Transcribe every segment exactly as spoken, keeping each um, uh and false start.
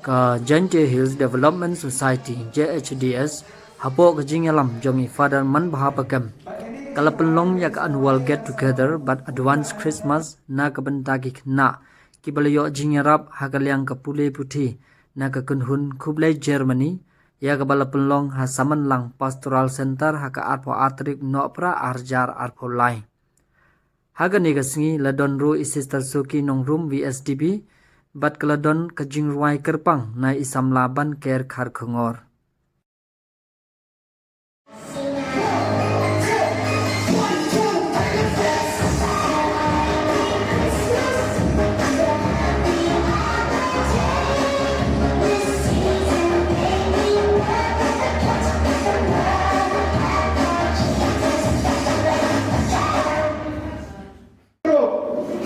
Ka Jaintia Hills Development Society, J H D S, hapoh ka jingïalam jong i Father Manbha Pakem, ka la pynlong ïa ka annual get together bad advance Christmas na ka bynta ki khynnah kiba la ïoh jingïarap ha ka liang ka pule puthi na ka kynhun Khublei Germany, ïa kaba la pynlong ha Samanlang Pastoral Center ha ka arphew ar tarik Nohprah arhajar arphew lai. Ha kane ka sngi la don ruh i Sister Soki Nongrum V S D B, bad ka la don ka jingrwai kyrpang na i samla Ban Ker Kharkhongor.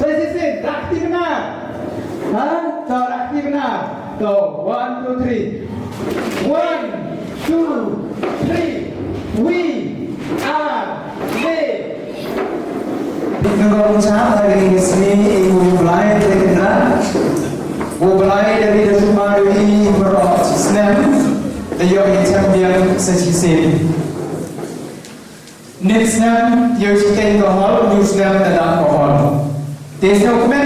Session, rakti bna. Ha? To rakti bna. To, one, two, three. One, two, three. We are late. Ngi kong cha ha kane ka sngi, eh, U Blei te kynrad. U Blei da ri da sumar ïa i baroh snem. Da ïoh i champion sa shisien. Nit snem ïoh shiteng ka hol, nit snem da dap ka hol. Te snem kumne,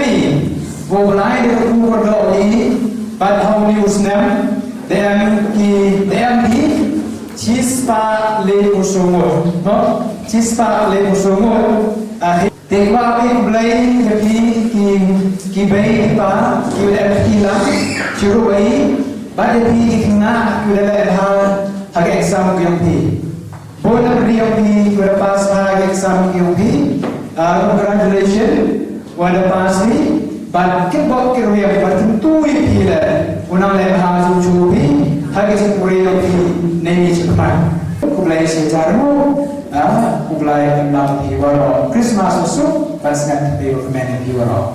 U Blei da ka kum kordor i, bad ha une u snem, da em ki, da em ki, shispah le phew saw ngut, no? Shispah le phew saw ngut, ah, te kwah phi khublei ïa phi ki, ki bei ki pa, ki da em ki lang, shuh ruh ïa i, bad ïa phi ki khynnah, ki da leh bha, ha ka exam ki jong phi. Bun na pdeng ïa phi, ki da pass ha ka exam ki jong phi. Ah, congratulations, wa da pass phi. Bad kit bok kit rwiang, bad kyntu ïa phi leh. U nang leh bha shuh shuh phi, ha ka jingpule jong phi, ne ni shi pynban. Khublei shi hajar nguh, ah, khublei ïa phi waroh. Christmas suk, bad sngap phi wa kmen phi waroh.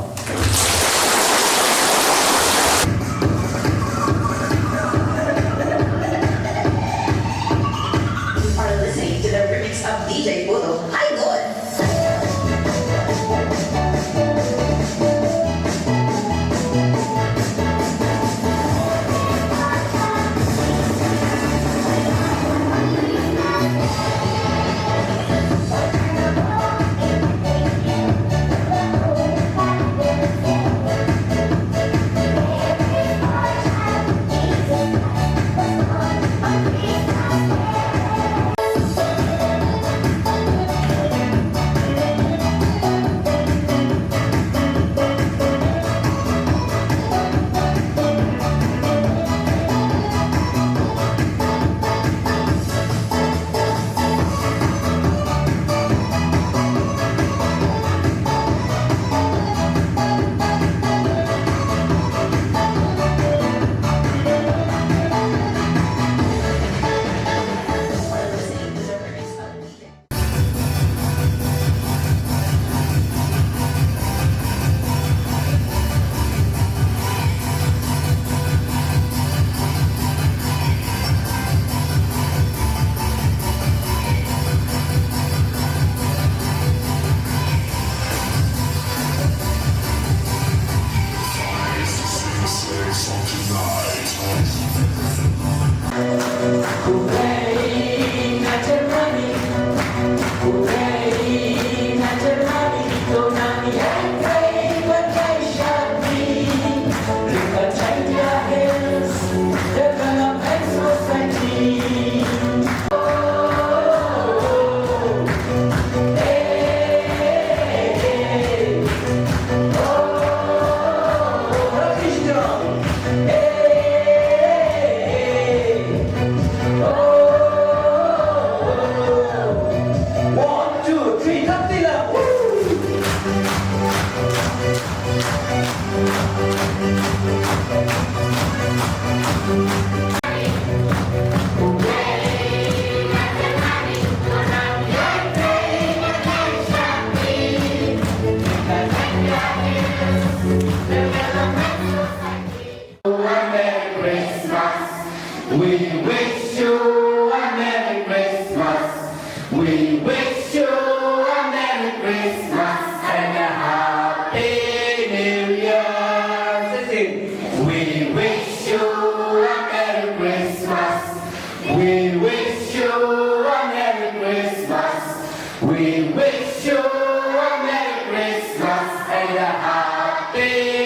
You are listening to the remix of D J Bodo. Hi, God. One, two, three, tap tila. Woo! A Merry Christmas. We wish you a Merry Christmas. We wish you a Merry Christmas and a Happy New Year. Sing. We wish you We wish you a Merry Christmas and a Happy